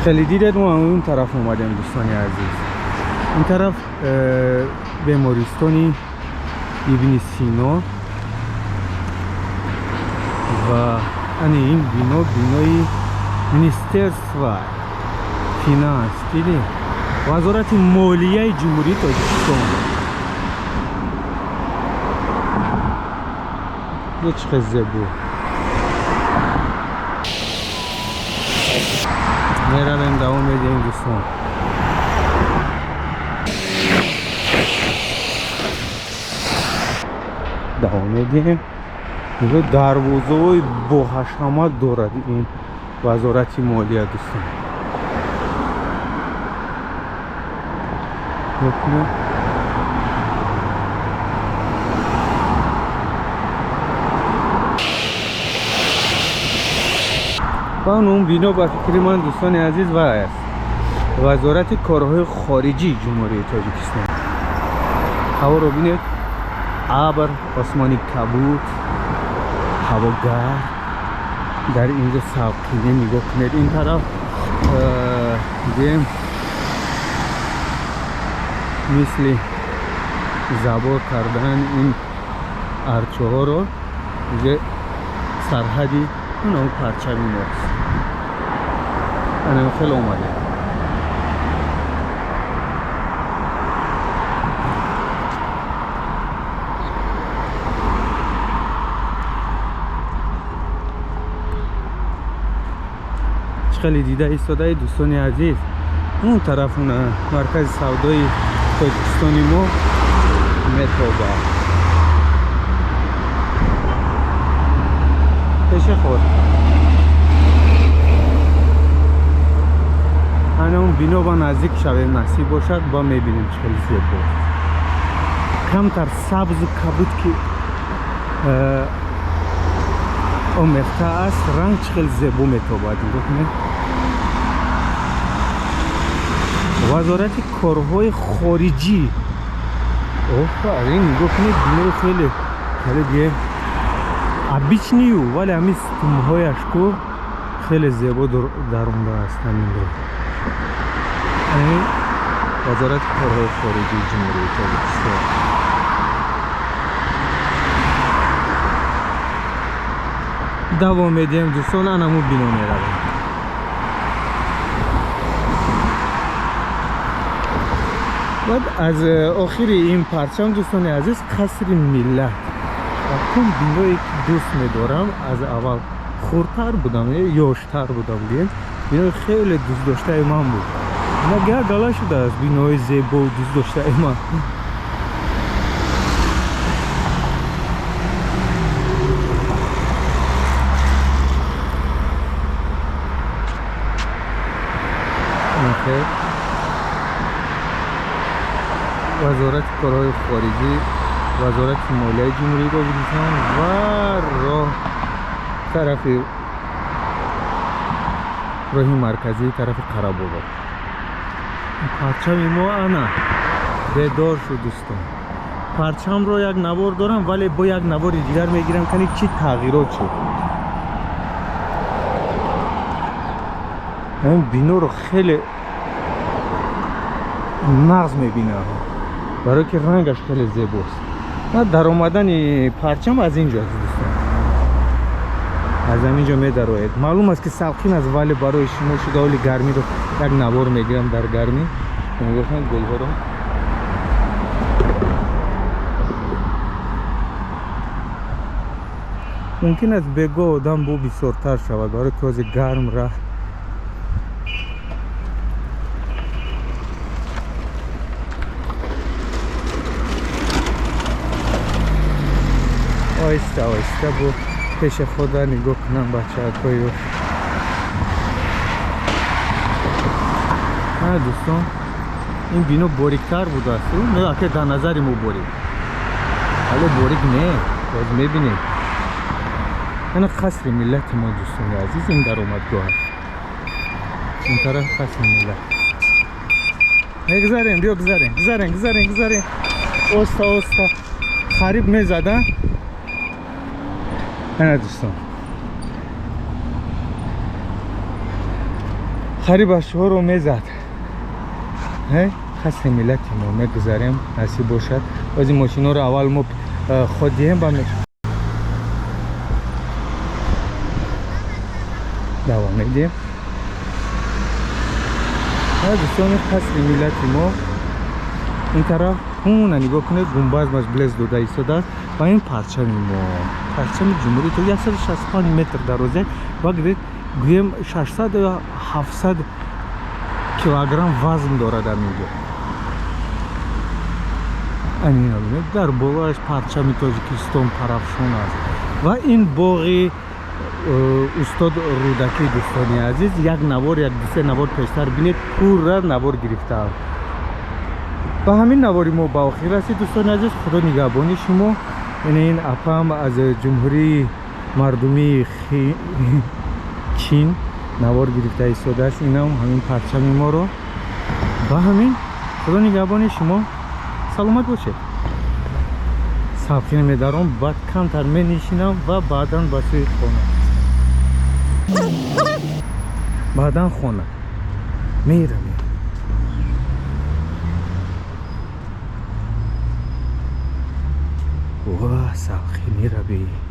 Хеле дидед, мо он тараф омадем, дӯстони азиз. Ин тараф бемористони Ибни Сино ва ани ин бино бинои Министерства финанс, дидӣ, Вазорати молияи Ҷумҳурии Тоҷикистон. Чӣ хел зебо! Меравем, давом медиҳем, дӯстон. Давом медиҳем. Дарвозаҳои боҳашамат дорад ин Вазорати молия, дӯстон. Мекунем. Ва он бино, ба фикри ман, дӯстони азиз, вай аст, Вазорати корҳои хориҷии Ҷумҳурии Тоҷикистон. Ҳаворо бинед: абр, осмони кабуд, ҳаво гарм. Дар инҷо салқине. Нигоҳ кунед, ин тараф гӯем мисли забор кардан ин арчаҳоро, иҷа сарҳади он парчами мост. Анам хеле омадем. Хеле дида истодаи, дӯстони азиз, он тараф уна маркази савдои Тоҷикистони мо метобад. Пеши худ ана он бино ба наздик шавем, насиб бошад, ба мебинем, чӣ хеле зебо, камтар сабзу кабуд ки омехта аст, ранг чӣ хеле зебо метобад. Нигоҳ кунед, Вазорати корҳои хориҷӣ. Офарин! Нигоҳ кунед, бинои хеле хеле гӯем обычный ю, вале ҳамин сутунҳояш ку хеле зебо даромадааст. Ҳаминро ин Вазорати корҳои хориҷии Ҷумҳурии Тоҷикистон. Давом медиҳем, дӯстон, анаму бино меравем. Баъд аз охири ин парчам, дӯстони азиз, Қасри Миллат. Якум биное ки дӯст медорам, аз аввал хурдтар будам, ёштар будам, гӯем, бинои хеле дӯстдоштаи ман буд. Нага гала шудааст бинои зебоу дӯстдоштаи ман. Хел Вазорати корҳои хориҷӣ, Вазорати молияи Ҷумҳурии Тоҷикистон ва роҳ тарафи роҳи марказии тарафи Қарабобо. Парчами мо ана бедор шуд, дӯстон. Парчамро як навор дорам, вале бо як навори дигар мегирам, кани чӣ тағйирот шуд. Ин биноро хеле нағз мебинам, барое ки рангаш хеле зебост. Даромадани парчам аз ин ҷо аст, дӯстон, аз ҳамин ҷо медароед. Маълум аст, ки салқин аст, вале барои шумо шуда оли гармиро як навор мегирам дар гармӣ. Нигоҳ кунед гулҳоро. Мумкин аст, бегоҳ одам бо бисёртар шавад, барои ки ҳозир гарм рафт. Оҳиста оҳиста бо пеши худа нигоҳ кунам, бачаҳакою. Ҳа, дӯстон, ин бино бориктар будааст, аке дар назари мо борик, вале борик не, боз мебинем. Ана Қасри Миллати мо, дӯстони азиз, ин даромадгоҳ аст. Ин тараф Қасри Миллат. Мегузарем, биё, гузарем, гузарем, гузарем, гузарем, оста оста, хариб мезада. Ана, дӯстон. Хари бачаҳоро мезад. Қасри миллати мо мегузарем, насиб бошад. Бози мошиноро аввал мо ход диҳем, ба давом медиҳем. Дӯстони, қасри миллати мо ин тараф, ҳуна нигоҳ кунед, гумбаз блеск дода истодааст. Ва ин парчами мо, парчами ҷумҳурии то 165 метр дарозият ва гӯем 600 ё 700 килограмм вазн дорад. Аминҷо анина бинед, дар болояш парчами Тоҷикистон парафшон аст. Ва ин боғи устод Рӯдакӣ. Дӯстони азиз, як навор, як дусе навор пештар бинед, пурра навор гирифтаам. Ба ҳамин навори мо ба охир расид, дӯстони азиз. Худо нигаҳбони шумо. Ин апам аз Ҷумҳурии Мардумии Чин навор гирифта истодааст, инам ҳамин парчами моро. Ба ҳамин худо нигаҳбони шумо, саломат бошед. Салқин медаром, баъд камтар менишинам ва баъдан ба сӯи хона, баъдан хона меравем. Ва салқинӣ равем.